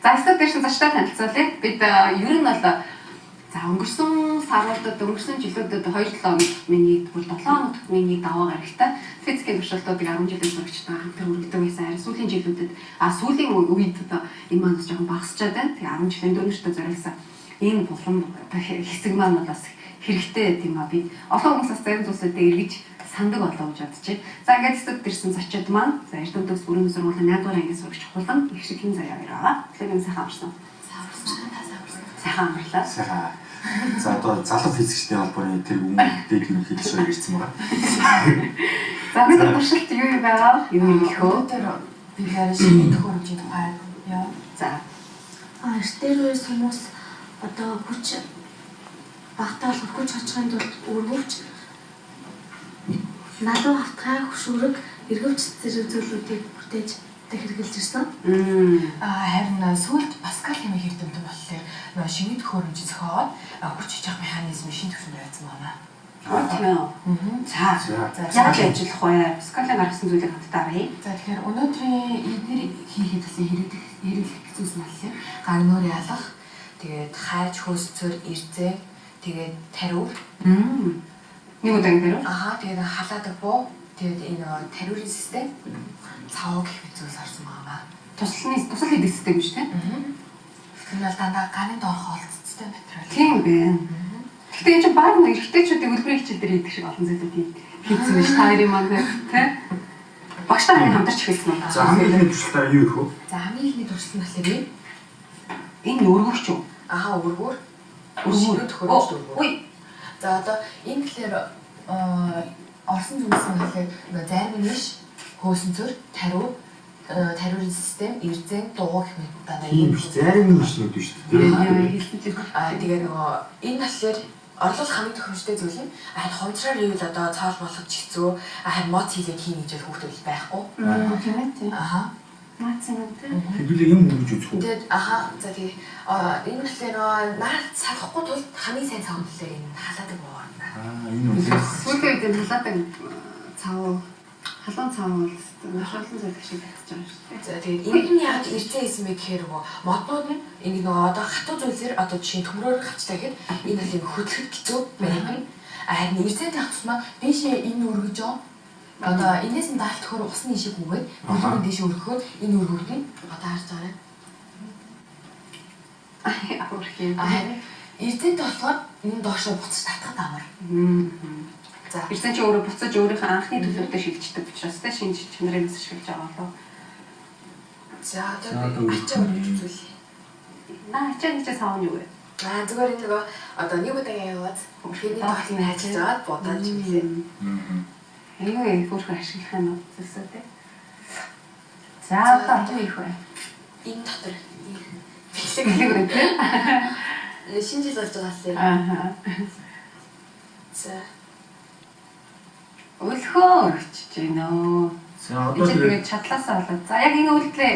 За, студ дээрсэн зочтой танилцуулъя. Бид ер нь бол за өнгөрсөн саруудад, өнгөрсөн жилүүдэд 2-7 хоног тутмын нэг, бүр 7 хоног тутмын нэг даваа гарагтай физикийн туршилтуудыг 10 жилийн сурагчтай хамтран өргөдөг байсан. Харин сүүлийн жилүүдэд, сүүлийн үед одоо энэ маань бас жоохон багасчаад байна. Тэгээ 10 жилийн дөрөвчтэй зориулсан энэ булан хэсэг маань бол бас хэрэгтэй тийм а. Би олон хүмүүс бас зарим зүйлсүүдээ эргэж сандаг болоо гэж бодож байна. За, ингээд студ дэрсэн зочид маань за Эрдэмт төгс бүрэн сургуулийн 8 дугаар ангийн сурагч Хулан их шиг хин заяа хоёр байгаа. Тэгэхээр сайхан амарсан. Сайн амарсан. Сайхан амарлаа. Сайхан. За, одоо залуу физикчдийн холбооны тэр өмнө дээд ерөнхийлөгч хоёр ирсэн байгаа. За, өнөөдөр туршилт юу юм байгаа? Юу юм их вэ? Өнөөдөр би харин шинэ төхөөрөмжийн тухай яа. За. Эртээр үеэс хүмүүс одоо хүч багтаа болохоор хүч хожихын тулд өргөвч, налуу хавтгай, хөшүүрэг, эргэвч зэрэг зүйлүүдийг бүтээж одоо хэрэглэж ирсэн. Харин сүүлд Паскал хэмээх эрдэмтэн болохоор нөгөө шинэ төхөөрөмж зохиогоод хүч хожих механизм шинэ түвшинд байцсан байна. Тийм. За. За. Яаж ажиллах вэ? Паскалийн гаргасан зүйлийг хамтдаа харъя. За, тэгэхээр өнөөдрийн эдгээр хийхэд бас хэрэглэх хэрэглэх зүйлс нь болохоор гар нүүр ялах, тэгээд хайж хөөсцөр, эрзээ, тэгээд тариур. Нэг удаагийн тариур. Аха, тэгээд халаадаг буу, тэгээд энэ тариурын систем, цав гэх мэт зүйлс орсон байна. Тусланы тусал хийдэг систем биш тийм? Энэ бол дандаа гарын доорх олцтой материал. Тийм бэ. Гэхдээ энэ чинь баг нэг эрэгтэйчүүдийн үлбэрийн хичээл дээр хийдэг шиг олон зүйлүүд хийсэн биш та хоёрын маань тийм. Багштай хамтарч эхэлсэн үү? За, хамгийн эхний туршилтаар юу их вэ? За, хамгийн эхний туршилт нь болохоор ийм. Энэ өргөгч үү? Аха, өргүүр. Өргүүр. Шинэ төхөөрөмж өргүүр. Үй. За, одоо энэ тэгэхээр орсон зүйлс нь болохоор нөгөө зарим ниш, хөөсөнцөр, тариу, тариурын систем, эрзэн, дугуй гэх мэт дандаа Тийм биш, зарим биш нэг шүү дээ. Хэлсэн чинь. Тэгээ нөгөө энэ болохоор орлол хамгийн төхөөрөмжтэй зүйл нь харин хомцроор ивэл одоо цоол болгож хэцүү, харин моц хийлээд хийн гэж хүүхдүүд бол байхгүй. Тийм ээ, тийм. Аха. Наац юм тийм. Хэдүүлээ юм өгж үзэх үү? Тэгээд аха, за тэгээ энэ болохоор нөгөө наар салахгүй тул хамгийн сайн цав болохоор энэ халаадаг буу. Энэ үү. Сүүлийн үед энэ халаадаг цав, халуун цав бол маш олон зүйл ашиг татж байгаа шүү дээ. За, тэгээд энд нь яаж ирцээ хийсэн бэ гэхээр нөгөө моднууд нь ингэ нөгөө одоо хатуу зүйлсээр одоо жишээ нь төмрөөр хавчтай гэхэд энэ бол юм хөдлөхөд хэцүү байдаг. Харин ирцээтэй хавц тусмаа дээшээ энэ өргөж байгаа. Одоо энэс нь даалт төхөр усны ишиг үгээд бүлүүн дээшээ өргөхөөр энэ өргөгдөн одоо харж байгаа юм. Ахурх юм. Харин ирцээтэй болохоор энэ доошоо буцаж татхад амар. За. Ирсэн чи өөрөө буцаж өөрийнхөө анхны төлөвтөө шилждэг учраас те шинж чанарыг бас ашиглаж байгаа болов. За, одоо ачаа өргөж үзүүлье. Наа, ачаа нэг чи сав нь юу вэ? Зүгээр энэ нөгөө одоо нэг удаагийн яваад тэрний тоглолт нь ажиллаж байгаад бодоод юм лээ. Аюу, их өөрхөн ашиглах юм уу зүйлсээ те. За, одоо юу их вэ? Энэ дотор Бэлэг бэлэг байна те. Шинэ жил болж байгаа лээ. Аа. За. Өлхөө өргөчж байна өө. За, одоо Одоо тэгээд тэгээд чадлаасаа болоод. За, яг энэ үйлдэлээ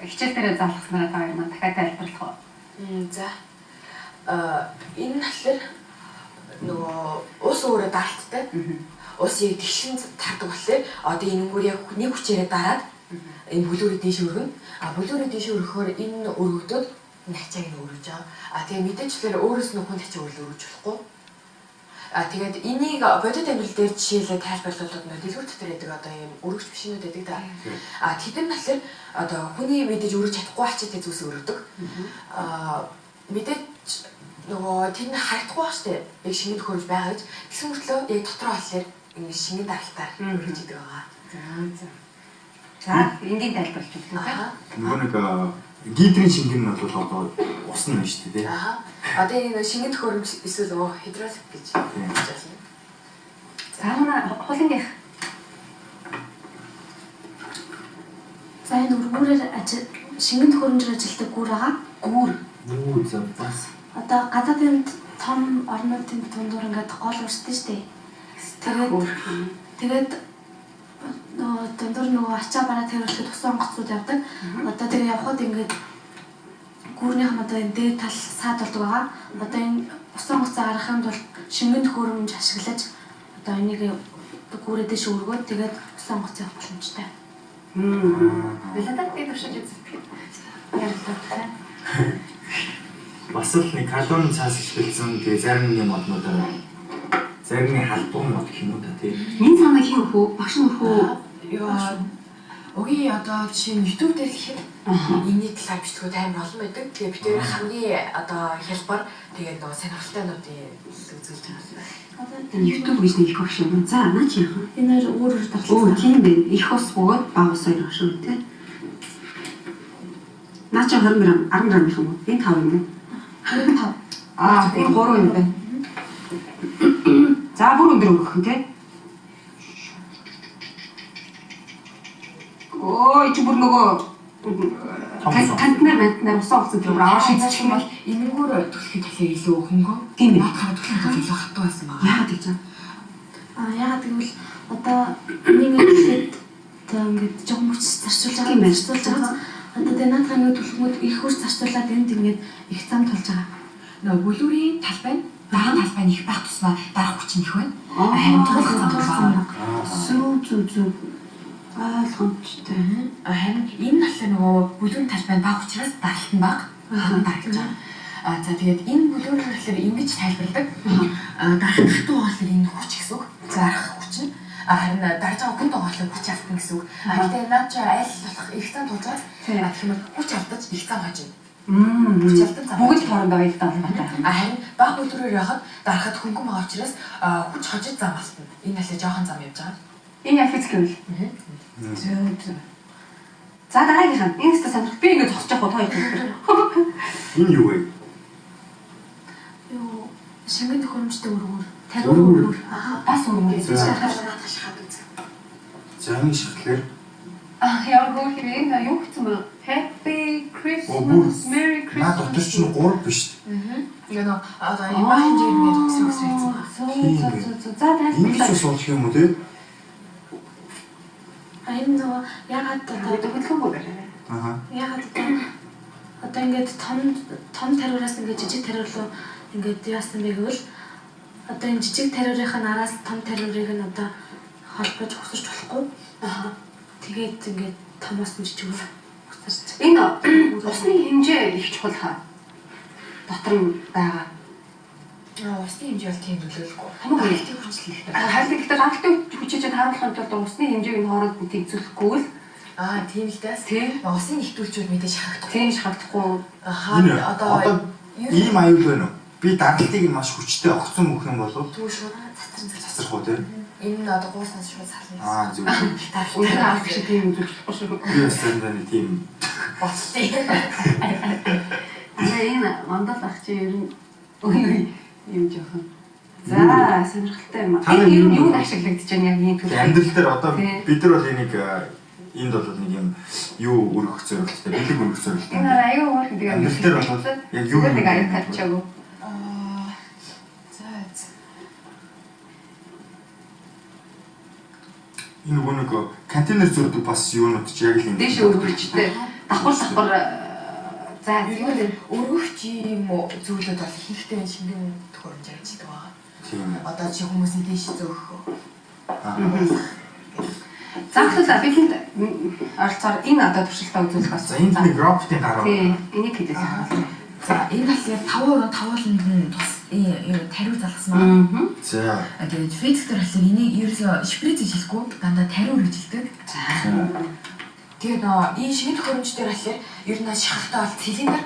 хичээл дээрээ заалгаснараа та хоёр маань дахиад тайлбарлах уу? За. Энэ нь болохоор нөгөө ус өөрөө даралттай. Ус яг тэгшин тардаг болохоор одоо энэ өнгөөр яг нэг хүчээрээ дараад энэ бүлүүрээ дээш өргөнө. Бүлүүрээ дээш өргөхөөр энэ өргөгдөд энэ хачааг нь өргөж байгаа. Тэгээ мэдээж л өөрөөс нь хүн хачаа өргөж болохгүй. Тэгээд энийг бодит амьдрал дээр жишээлээ тайлбарлуулаад нөө дэлгүүр дотор байдаг одоо ийм өргөж машинууд байдаг да. Тэд нар болохоор одоо хүний мэдээж өргөж чадахгүй ачаатай зүйлс өргөдөг. Мэдээж нөгөө тэр нь харагдахгүй ба штэ. Яг шингэн төхөөрөмж байгаа гэж. Тэгсэн мөртлөө яг дотроо болохоор ингэ шингэн даралтаар өргөж идэг байгаа. За за. За, энгийн тайлбарлаж өгөх юм те. Нөгөө нэг гидрийн шингэн нь бол одоо ус нь байна шүү дээ. Аха. Одоо энэ шингэн төхөөрөмж эсвэл нөгөө хидролик гэж хэлж байна. За, манай хулангийнх. За, энэ өргүүрээр шингэн төхөөрөмжөөр ажилладаг гүр байгаа. Гүүр. Үү, за бас. Одоо гадаадын том орнуудын дундуур ингээд гол урсдаг шүү дээ. Тэгээд тэгээд нөгөө дундуур нөгөө ачаа бараа тэрвэрлэхэд усан онгоцнууд явдаг. Одоо тэгээ явхад ингээд гүүрнийх нь одоо энэ дээд тал саад болдог байгаа. Одоо энэ усан онгоцоо гаргахын тулд шингэн төхөөрөмж ашиглаж одоо энийг гүүрээ дэш өргөөд тэгээд усан онгоц явах боломжтой. Билээ би туршиж үздэг. Баярлалаа. Бас л нэг калон цаас ашигласан, тэгээ зарим нэг моднуудаар зарим нэг халдвар мод гэх юм уу та тий. Энэ санаа хин хөө? Багш нь хөө? Йоо. Өгийн одоо жишээ нь YouTube дээр гэхэд энэний талаар бичлэгүүд амар олон байдаг. Тэгээ бид тэр хамгийн одоо хялбар тэгээд нөгөө сонирхолтой нуудыг үзүүлж байгаа. Одоо Энэ YouTube гэж нэг их багш юм. За наа чи яах вэ? Энэ хоёр өөр өөр Оо даралцсан. тийм байх. Их ус бөгөөд бага ус хоёр багш юм тий. Наа чи 20 г 10 г юм уу? Энэ 5 юм уу? 25. Аа энэ 3 юм байна. За бүр өндөр өгөх нь тий. Ой чи бүр нөгөө Том ус. кантнер мантнер усан олсон тэр бүр аваа шидчих юм бол энэнгүүр түлхэхэд болохоор илүү хөнгөн. Тийм ээ. Наадхаараа түлхэхэд бол илүү хатуу байсан байгаа. Яагаад гэж вэ? Аа яагаад гэвэл одоо нэг ингээд одоо ингээд жоохон хүч зарцуулж Тийм байгаа. байна. Зарцуулж байгаа. Одоо тэгээ наадхаа ингээд түлхмүүд их хүч зарцуулаад энд ингээд их зам тулж байгаа. Нөгөө бүлүүрийн талбай нь дараа талбай нь их байх тусмаа дарах хүч нь их байна. Аа, Харин тулах зам Тулах бага. Зүг зүг зүг. Ойлгомжтой. Харин энэ талын нөгөө бүлүүрийн талбай нь бага учраас даралт нь бага. Дарагдж байгаа. А за тэгээд энэ бүлүүр болохоор ингэж тайлбарладаг. Дарах хатуу болохоор энэ хүч гэсэн үг. Зарах хүч нь. А харин дарж байгаа хүн болохоор хүч алдна гэсэн үг. А гэтээ наад чи аль болох их зам тулж байгаа. Тийм. А гэх юм бол хүч алдаж их зам хожино. Хүч алдан зам. Бүгд хоорондоо аюултай холбоотой. А харин бага бүлүүрээр явахад дарахад хөнгөн байгаа учраас хүч хожиж зам алтна. Энэ талын жоохон зам явж байгаа. Энэ яа физик юм л. Зүг зүг. За дараагийнх нь. Энэ хэвээр сонирхол. Би ингэ зогсож явах уу та хоёр. Энэ юу вэ? Юу шингэн төхөөрөмжтэй өргөр. Тариу Өргөр. өргөр. Аа. Бас өргөр. За. Наадах шахаад үзэх. За энэ шахлаар Аа ямар хөөх юм бэ? Юу гэсэн бэ? Happy Оо, бүр Christmas, Merry Christmas. наа дотор чинь 3 биш. Ингээ нөө одоо энэ бага хэмжээгээр ингээд өсрөө өсрөө хийсэн байна. Зүг зүг зүг зүг. За Ингэж тайлбарлаа. бас болох юм уу те? А энэ нөгөө ягаад одоо Одоо хөдөлгөөнгүй барай. Аа. ягаад одоо ингээд том том тариураас ингээд жижиг тариу руу ингээд яасан бэ гэвэл одоо энэ жижиг тариурынхаа нараас том тариурыг нь одоо холбож ухсарч болохгүй. Аа. Тэгээд ингээд томоос нь жижиг ухсарч. Энэ усны хэмжээ их чухал хаа. Дотор нь байгаа. Аа, усны хэмжээ бол тийм нөлөөлөхгүй. Хамаагүй. Даралтын хүч л их. Харин гэхдээ гаралтын хүчээж харуулахын тулд усны хэмжээг нь хооронд нь тэнцвүүлэхгүй л Аа, тийм л дээс. тий. Усын нэгтүүлчүүд мэдээ шахагдахгүй. Тийм шахагдахгүй. Ахаа, Энэ одоо одоо ийм аюул байна уу? Би даралтыг нь маш хүчтэй огцон өгөх юм бол түр шууд цацран цацрах уу те? Энэ нь одоо гууснаас шууд сална. Аа зөв. Өндөр авах шиг тийм үзүүлж болохгүй шүү. Би бас заримдаа нэг тийм Ботлоо. Аа энэ мандал ах чи ер нь ой юм жоохон. За сонирхолтой юм. Та нар Энэ ер нь юу- юунд ашиглагдаж байна яг ийм төрлийн? амьдрал дээр одоо Тий. бид нар бол энийг энд бол нэг юм юу өргөх зорилготой, бэлэг өргөх зорилготой. Энэ аюу хөөрхөн тэгээ Амьдрал дээр бол яг юу нэг юм аюу тавьчаагүй. Аа. За. за. Энэ нөгөө нэг контейнер зөрдөг бас юунууд чи яг л юм. Дээш өргөчтэй. Давхар давхар за Юу вэ? Өргөх юм зүйлүүд бол ихэнхдээ энэ шингэн төхөөрөмж ажилладаг байгаа. Тийм үү. Одоо чи хүмүүсийн дээш зөөх. Аа. Заахлаа бидэнд оролцоор энэ одоо туршилтаа үзүүлэх бас. За энд нэг роботын гар байна. Тий, энийг хэдээс харуулна. За, энэ болохоор 5 уран 5 ууланд нь тус юу тариу залгасан байна. Аа. За. А тэгээд физик дээр болохоор энийг ерөөсөө шприц гэж хэлэхгүй дандаа тариу гэж хэлдэг. За. Тэгээд нөө энэ шингэн төхөөрөмж дээр болохоор ер нь шахалтай бол цилиндр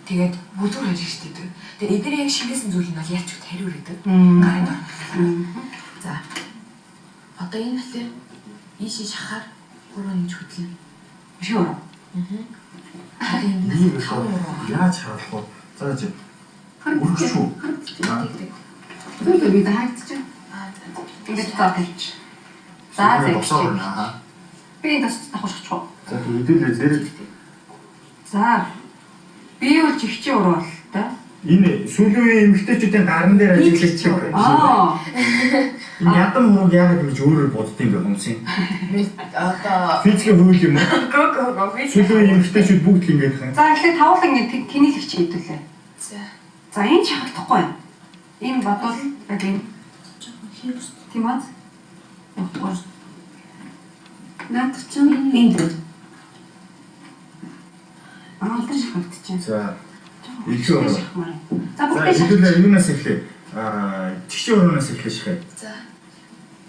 тэгээд бүлүүр хоёр хэрэгтэй. Тэгээд эдгээр яг шингээсэн зүйл нь бол ялч тариу гэдэг. Гарын дор. За. Одоо энэ болохоор ийшээ шахаар гурван инч хөдлөнө. Шиг уран. Аа. Энэ Ийм нь их таван уран. яаж харуулах вэ? За чи. Өргөч үү? Тэг, тэг. Зүг зүг мэдээ хаагдчих. Аа за. Ингээд заа тавьчих. За за. Босоор байна. Аа. Би энэ бас давхар шахчих уу? За хэдүүлээ зэрэг За. Би бол жигчийн уран бол та. энэ сүүлийн үеийн эмэгтэйчүүдийн гаран дээр ажиглагддаг. Аа. Энэ ядам хураг яагаад ингэж өөрөөр бодд юм бэ хүмүүсийн? Одоо Физикийн хууль юм уу? го го го физик. Сүүлийн үеийн эмэгтэйчүүд бүгд л ингэж юм. За эхлээд тавуулан ингэ тэнийг л хичээ хэдүүлээ. За. За энэ шахагдахгүй байна. Энэ бодвол яг энэ Жоохон хийвс. тийм үү? Явахгүй. Наад чинь энд байна. Аа, алдар шахагдчихэв. За илүү ороо. Шахмаар. За За бүгдээ шах. хэдүүлээ юунаас эхлэе? Аа, чигчээ өрөөнөөс эхлэх шахъя. За.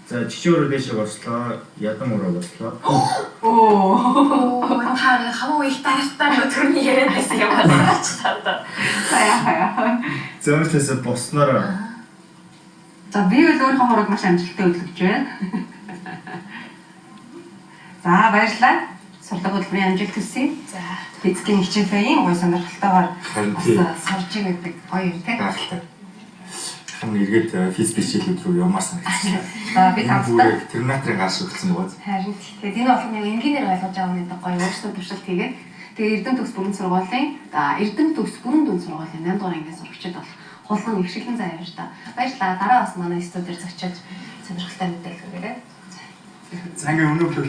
За чигчээ өрөө дээшээ бослоо, ядан өрөө бослоо. Оо. Оо, та хамаагүй их даралтаа нөгөө төрний яриад байсан юм байна ч та. За яа. За өөртөөсөө босноор За би бол өөрийнхөө хураг маш амжилттай хөдөлгөж байна. За баярлалаа. Сурлага хөтөлбөрийн амжилт хүсье. За. Физикийн хичээлээ ийм гоё сонирхолтойгоор Харин бас тий. сурж байгаа гэдэг гоё юм тий. гайхалтай. Хан эргээд физик хичээлүүд рүү явмаар санагдчихлаа. За би хамтдаа Бүрээ Терминаторын гар шүглсэн бөгөөд. Харин тэгээд энэ болгон яг энгийнээр ойлгож авах гэдэг гоё өөрсдөө туршилт хийгээд тэгээд Эрдэм төгс бүрэн сургуулийн Эрдэм төгс бүрэн дүн сургуулийн 8 дугаар ангийн сурагчид бол хулган ихшиглэн заяа явж та. Баярлалаа. Дараа бас манай студиэр зочилж сонирхолтой мэдээлэл хүргээрэй. За ингээ өнөө өглөө